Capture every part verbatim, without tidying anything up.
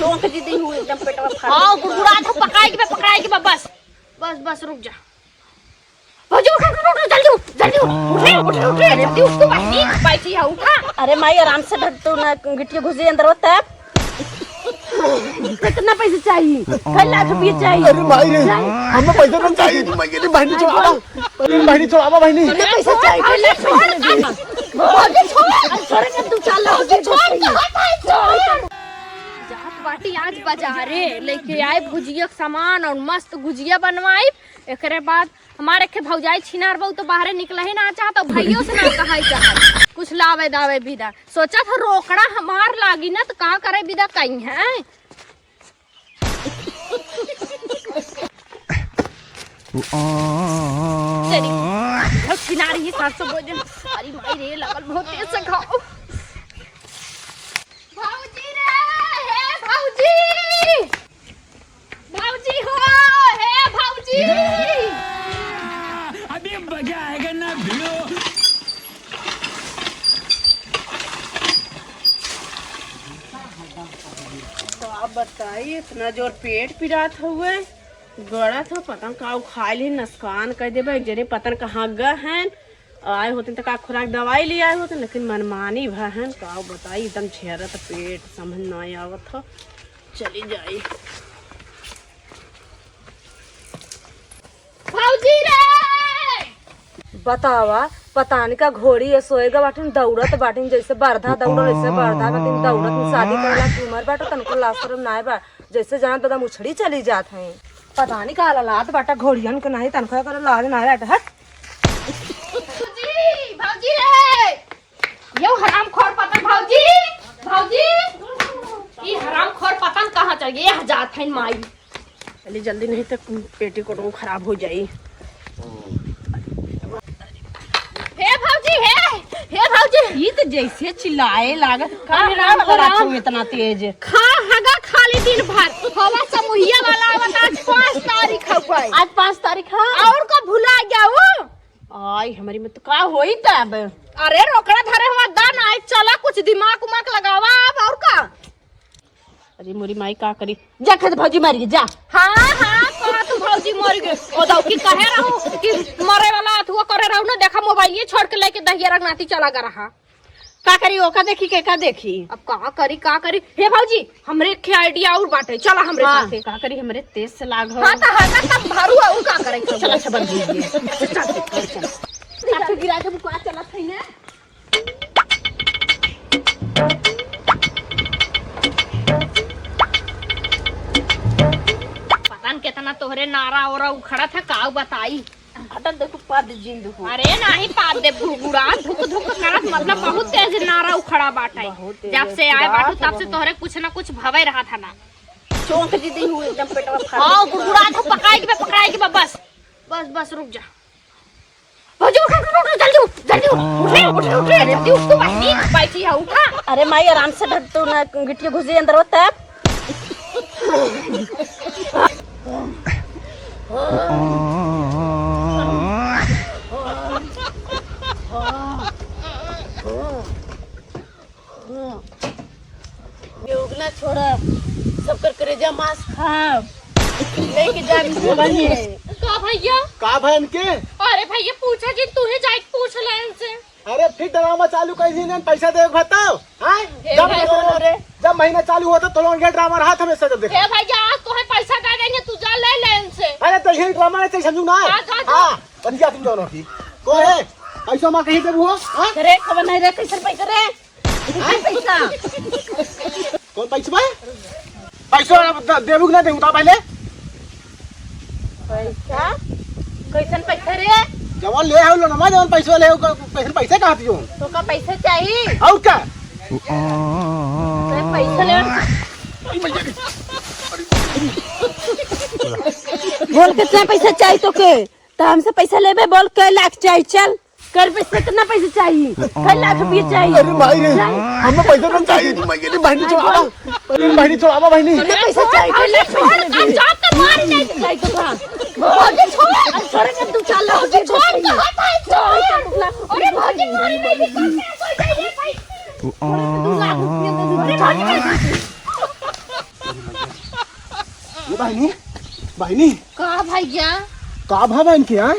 टोंक जी दी हूँ एकदम पेटवा फाड़ हाँ, देती बा। गुड़गुड़ात है, पकाए के बा, पकाए के बा, बस। बस, बस, रुक जा। भौजी, उठ, उठ, उठ, उठ, जल्दी उठ, जल्दी उठ। उठ रे, उठ रे, उठ रे, जल्दी उठ, तू बैठी, बैठी है, उठा। अरे माई, आराम से धर, तू ना गिट्टी घुस जाए अंदर, तब। कितना पैसा चाहिए? कई लाख रुपये चाहिए? अरे माई रे, चाहिए। हमें पैसा ना चाहिए, माई रे, बहनी छोड़ावा। अरे बहनी छोड़ावा, बहनी। कितना पैसा चाहिए? कई लाख पैसा चाहिए? भौजी, छोड़। अरे, छोड़ के तू चल रहा है, छोड़, छोड़, छोड़, छोड़। जात बाटी आज बाजारे, लेके आए भुजिया के सामान और मस्त भुजिया बनवाई। एकरे बाद हमारे के भौजाई छिनार बहू तो बाहरे निकला ही ना चाहत, और भाइयों से ना कहा चाहत। कुछ लावे दावे बिदा। सोचा था रोकड़ा हमार लागी ना, तो का करे बिदा कहीं है। तेरी, छिनारी ही सात सौ बोझ। अरे माई रे, लगल बहुत तेज से खाओ। भौजी रे, हे भौजी। भौजी हो, हे भौजी। अभी मजा आएगा ना भिड़ो। का बताई, इतना जोर पेट पिरात हुए, गड़ा था, पता न का खाए ली, नुकसान कर देबे। एक जने पता न कहाँ गए हैं, आए होते तो का खुराक दवाई ले आए होते, लेकिन मनमानी भा हैं, का बताई, एकदम झेरत पेट, समझ ना आवत हो। चली जाई। भौजी रे! बतावा, पता नहीं का घोड़ी ये सोएगा बाटिन, दौड़त बाटिन, जैसे बरधा दौड़ल, वैसे बरधा बाटिन, दौड़त में शादी करेला की उम्र बाटे, तनको लाज शरम नाय बा, जैसे जान बदा मुछड़ी चली जात हैं। पता नहीं का ललात बाटा घोड़ियन के, नहीं तनको करे लाज नाय बाटे, हट। भौजी, भौजी रे! यो हरामखोर पतन भौजी, भौजी, ई हरामखोर पतन कहाँ चल गई? यह जात है माई। चली जल्दी, नहीं तो पेटीकोट वो खराब हो जाई। हे भौजी, हे, हे भौजी। ई तो जैसे चिल्लाए लागत, का अरे राम, राम, राम। इतना तेज? खा हगा खाली दिन भर। हवा समूहिया वाला आवत, आज पाँच तारीख हउए। आज पाँच तारीख है? और का भुला गया वो? आई, हमारी में तो का होई तब? अरे, रोकड़ा धरे हुआ दा ना, आई, चला, कुछ दिमाग उमाग लगावा अब, और का? अरे, मोरी माई का करी? जा, खेत भौजी मर गई, जा। हाँ, हाँ, कहा तू भौजी मर गई। ओ दौकी कहे रहू कि मरे वाला अथुआ करे रहू ना, देखा, मोबाइल ये छोड़ के लेके दहिया रंगनाती चला गा रहा। का करी, ओका देखी के का देखी? अब का करी, का करी? हे भौजी, हमरे एक ठे idea और बाटे, चला हमरे हाँ। साथे। का करी, हमरे तेज से लाग हो। हाँ, त हगा तब भरू, और का करे? चला, अच्छा, बंद कीजिए। चल, चल, चल। काठू गिरा के बुका चलत है ने। पता न कितना तोहरे नारा ओरा उखड़ा था, का बताई। हटन देखो, पाद जिंद हो। अरे नाही पाद दे, गुड़गुड़ा, धुक धुक करत, मतलब बहुत तेज नारा उखड़ा बाटे। बहुत तेज जब से आए बाटू, तब से तोहरे कुछ ना कुछ भवे रहा था ना। चौंक जी दी हूँ, एकदम पेटवा फाड़ हाँ, देती बा। गुड़गुड़ा था, पकाए के बा, पकाए के बा, बस। बस, बस, रुक जा। भौजी, उठ, उठ, उठ, उठ, जल्दी उठ, जल्दी उठ। उठ रे, उठ रे, उठ रे, जल्दी उठ, तू बैठी, बैठी है, उठा। अरे माई, आराम से धर, तू ना गिट्टी घुस जाए अंदर, तब। योगना छोड़ब, सबकर करेजा मांस खाब, लेके जाब इसे बने। का भैया? का भैया इनके? अरे भैया, पूछा जी, तू ही जाके पूछ ले इनसे। अरे फिर ड्रामा चालू कर दी, पैसा देवे के बताओ। हाँ? हे जब भैया। महीना, जब महीना चालू होता तो लोग ये ड्रामा रहा था हमेशा जब देखा। हे भैया, आज तो है पैसा दे देंगे, तू जा ले ले इनसे। अरे तो यही ड्रामा रहते समझू ना। हाँ, जा, जा। हाँ, बन गया तुम दोनों की। को है? पैसा माँ कहीं देबू हो? हाँ? अरे खबर नहीं रे, कैसे पैसा रे? हाँ? पैसा। कौन पैसा बा? पैसा अब द-, देबू कि ना देबू, बता पहले। पैसा? कैसन पैसा रे? जवन ले हो लोनवा, जवन पैसा ले हो, क-, कैसन पैसा कहत हो? तो का पैसा चाहिए? और का? तो पैसा ले। बोल कितना पैसा चाहिए तो के? तो हमसे पैसा लेबे, बोल कै लाख चाहिए, चल। कर पैसा, कितना पैसा चाहिए? कै लाख रुपया चाहिए? अरे माई रे, चाहिए। हमें पैसा ना चाहिए। माई रे, बहनी छोड़ावा। अरे बहनी छोड़ावा, बहनी। कितना पैसा चाहिए? कै लाख पैसा चाहिए? जान तो मार नहीं चाहिए तो का? भौजी छोड़। अरे छोड़ के तू चल रहा है, छोड़ तो हट, हट, छोड़। अरे भौजी मार नहीं चाहिए, भाई। दो लाख रुपया दे दो। अरे भौजी। बहिनी, बहिनी। का भैया? का भा बहिन के, हाँ?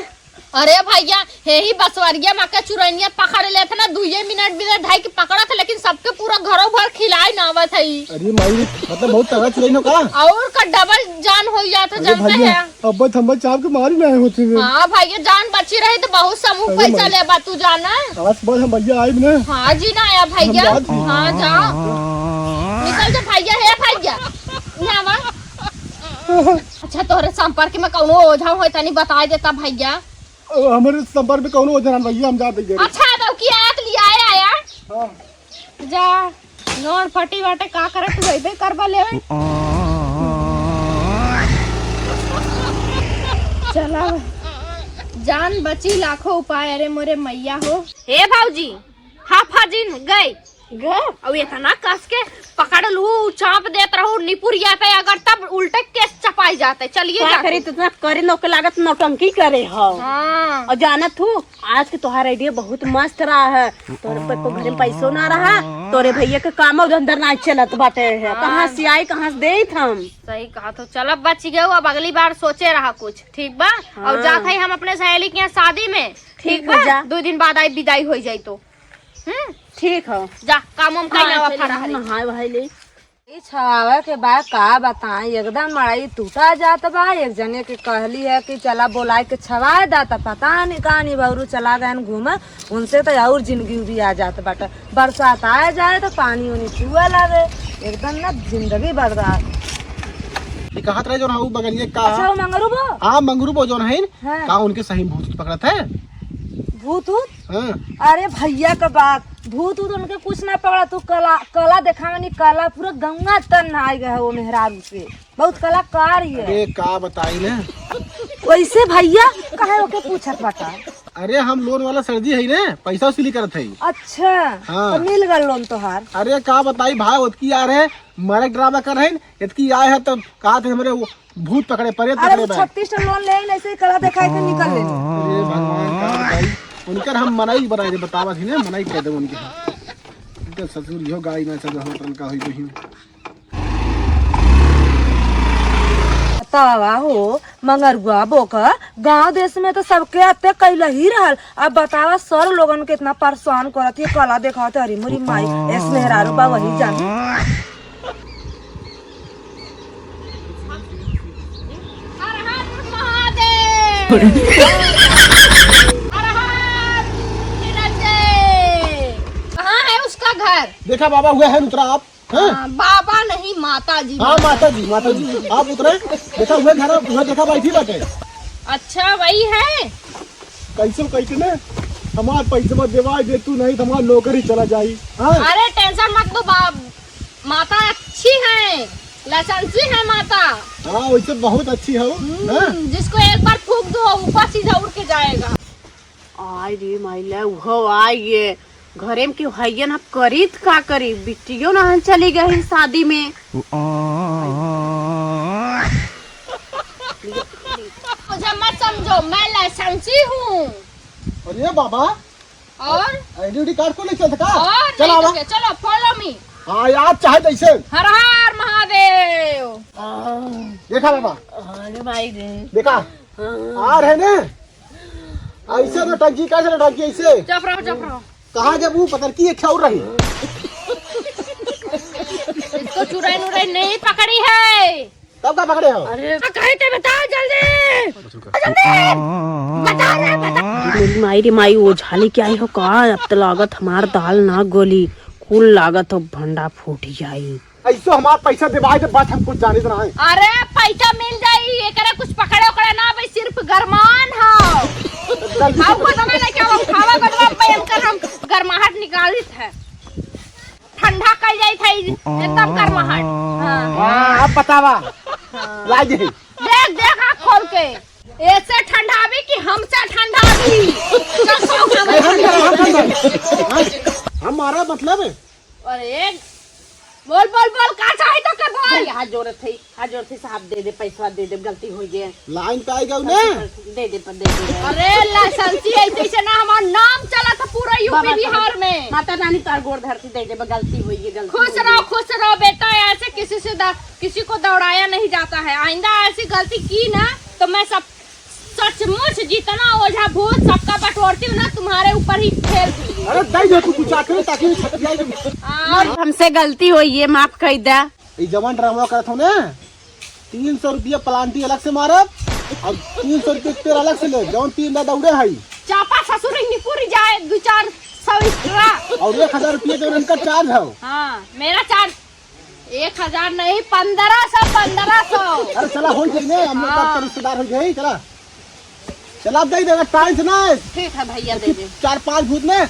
अरे भैया, हे ही बसवरिया मा के चुरैनिया पकड़ लेत ना, दुइये मिनट बिना ढाई के पकड़त, लेकिन सबके पूरा घरों भर खिलाए ना आवत है। अरे माई, मतलब बहुत तगड़ा चुरैन हो का? और का डबल जान हो जात है, अरे जानते भैया, हैं? अब थम्बा चाप के मारी ना होती है। हाँ भैया, जान बची रही तो बहुत समूह अरे पैसा माई। लेबा तू जाना। आज बाद हम भैया आइब ना। हाँ जी, ना आया भैया। हम जात ही। हाँ, जाओ। निकल जा भैया, हे भैया। यहाँ आवा। अच्छा, तोहरे संपर्क में कौनो ओझा होय, तनी बताई देता भैया। ओ, हमरे संपर्क में कौनो ओझा ना भैया, हम जात ही। अच्छा, अब की आया तो लिया आया, आया। हाँ। जा, नोर फटी बाटे, का करे, तू अइबे करबा लेवे। चला, जान बची लाखों उपाय, अरे मोरे मैया हो। हे भौजी, हाँ फाजिन गई। गए? अब इतना कस के पकड़ लू, चाप देत रहू निपुरिया पे, अगर तब उल्टे केस चपाई जाते। चलिए का जाते। करी, इतना करे नौके लागत नौटंकी करे हो। हाँ। और जानत हूँ, आज के तोहार idea बहुत मस्त रहा है। तोरे पे, पे घरे में पैसो ना रहा, तोरे भैया के कामो धंधा ना चलत बाटे है। हाँ। कहाँ से आई, कहाँ से देत हम? सही कहा, तो चल अब बच गए, अब अगली बार सोचे रहा कुछ, ठीक बा? और हाँ। जात है हम अपने सहेली के यहाँ शादी में, ठीक ठीक बा? बा, जा। दो दिन बाद आई, विदाई हो जाई तो। हम्म? ठीक हो। जा, काम वाम कइले आवा, चली, फराहरी। नहाए वहाए ले। ई छवावे के बाद का बताई, एकदम मड़ई टूटा जात बा। एक जने के कहली है कि चला बोलाए के छवाए दा, त पता नहीं कहाँ निभौरू चला गए घूमे, उनसे तो और जिंदगी उबिया जात बाटे। बरसात आए जाए तो पानी उनी चुए लागे, एकदम ना जिंदगी बर्बाद। ये कहत रहे जो ना, उ बगलिए का? अच्छा, वो मंगरू बो? हाँ, मंगरू बो जो है, हाँ। का उनके सही भूत पकड़त है? भूत ऊत? हाँ। अरे भैया का बात, भूत ऊत उनके कुछ ना पकड़ा। तू कला, कला देखावे नी, कला पूरा गंगा तर नहाई गए है वो मेहरारू से। बहुत कलाकार ही है। अरे का बताई ना। वैसे भैया काहे ओके पूछत बाटा? अरे हम लोन वाला सर जी है ना, पैसा वसूली करत है। अच्छा, हाँ। तो मिल गल लोन तोहार। अरे का बताई भाई, ओतकी आ रहे, मरे ड्रामा कर रहे, इतकी आए है तो कहा थे हमरे वो भूत पकड़े, प्रेत अरे पकड़े वो बा। छत्तीस ठो लोन ले, ऐसे ही कला दिखाई के निकल ले। अरे भगवान, का बताई? उनकर हम मनई बनाए दे, बतावा थी ना, मनई कह दे उनके। इनकर ससुर इहो गाय ना चल रहा, का होई बहिन। बतावा हो, मंगरुआ बोका, गांव देश में तो सबके हत्या कैला ही रहल। अब बतावा, सर लोगन के इतना परेशान करत, ये कला देखावत, अरे मोरी माई, एस मेहरारू बा वही जानी। हर हर महादेव। हर हर निरंजय। कहाँ है उसका घर? देखा बाबा, हुआ है उतरा आप, हैं? हाँ, बाबा नहीं, माता जी, हाँ, माता माता जी, माता जी। आप उतरे, देखा हुआ घर, हुआ देखा बैठी बाटे। अच्छा, वही है। कैसे कैसे ने हमार पैसा देवाई दे तू, नहीं तो हमार नौकरी चला जाई। हाँ? अरे टेंशन मत लो बाप, माता अच्छी है, लाइसेंसी है माता। हाँ, वैसे बहुत अच्छी है वो, हम्म, हाँ? जिसको एक बार फूंक दो, ऊपर सीधा उड़ के जाएगा। आय रे माई, ले उहो आय ये घरे में क्यों हइये ना, करी त का करी, बिटियो ना चली गई शादी में। मुझे मत समझो, मैं लाइसेंसी हूँ। अरे बाबा, और? आईडी कार्ड को नहीं चलता का? और चल नहीं तो आवा। क्या? चलो, follow me। हाँ यार, चाहे जैसे। हर हर महादेव। देखा बाबा? अरे भाई रे। देखा? हाँ। आ रहे ने? ऐसे नौटंकी, कैसे नौटंकी ऐसे? चुप रहो, चुप रहो। कहाँ जब वो पतर की एक और रही? इसको चुड़ैल उड़ैल नहीं पकड़ी है। तब का पकड़े हो? अरे, आ, कहीं ते बताओ जल्दी। जल्दी। बता रे, बता। मेरी माई रे माई, ओझा लेके आई हो का? अब तो लागत हमार दाल ना गली, कुल लागत हो भंडा फूट जाई। ऐसो हमार पैसा देवाई दे, बात हम कुछ जानित ना है। अरे, पैसा मिल जाई, एकरा कुछ पकड़े ओकड़े ना, भाई सिर्फ गरमान हो। जल्दी आओ, से गोदमा लेके आओ, उठावा गोदमा, भयंकर हम गरमाहट निकालित है। ठंडा कइल जाइत है, एकदम गर्माहट। हाँ। हाँ, अब बतावा। हाँ। लाई दे। देख, देख आँख खोल के। ऐसे ठंडावी कि हमसे ठंडावी। चल, सो खा। नहीं, हम नहीं, हम नहीं। हाँ, हमारा मतलब है। अरे, बोल, बोल, बोल, का चाही तो के बोल। हाथ जोड़त है, हाथ जोड़त है, साहब दे दे, पैसा दे दे, गलती होइ गए। लाइन पे आई गऊ ना? दे दे, पर दे दे। अरे लाइसेंसी ऐसे, ऐसे ना हमार नाम चला था पूरा यूपी बाबा, बिहार में। माता रानी तार गोड़ धरती, दे दे, गलती होइ गई, गलती खुश होइ रहो, गई। खुश रहो बेटा, ऐसे किसी से द-, किसी को दौड़ाया नहीं जाता है। आइंदा ऐसी गलती की ना तो मैं सब सचमुच जितना ओझा भूत सबका बटोरती हूँ ना, तुम्हारे ऊपर ही फेल हुई। अरे दे दे तू कुछ आखिर ताकि छटक जाए। हाँ। हमसे गलती हुई है, माफ कर दे। ई जवन ड्रामा करत हो ना, तीन सौ रुपया प्लांटी अलग से मारब और तीन सौ रुपया तेल अलग से ले, जवन तीन दादा उड़े है। चापा ससुर ही निपुर जाए, दो चार सौ एक्स्ट्रा। और एक हजार रुपया जवन इनका चार्ज है। हाँ, मेरा चार्ज एक हजार नहीं, पन्द्रह सौ, पन्द्रह सौ। अरे चला, हो जाई ना, हम लोग हाँ। आपके रिश्तेदार हो जाई, चला। चला, आप दे देगा, टाइम से ना। ठीक है भैया, दे दे। चार पाँच भूत में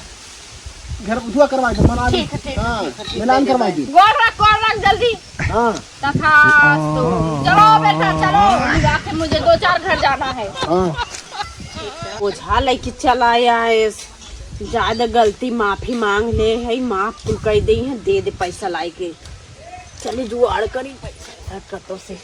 घर उठुआ करवा दे, मना ठीक है, ठीक है, हाँ, ठीक है, ठीक है, मिलान दे दे करवा भाई। दे। गोड़ रख, गोड़ रख जल्दी। हाँ। तथास्तु। चलो बेटा, चलो, आके मुझे दो चार घर जाना है। हाँ। ओझा लेके चला आया है, ज्यादा गलती माफी मांग ले है, माफ कुल कर दे है, दे दे पैसा लाई के। चली जुगाड़ करी पैसा कतो से।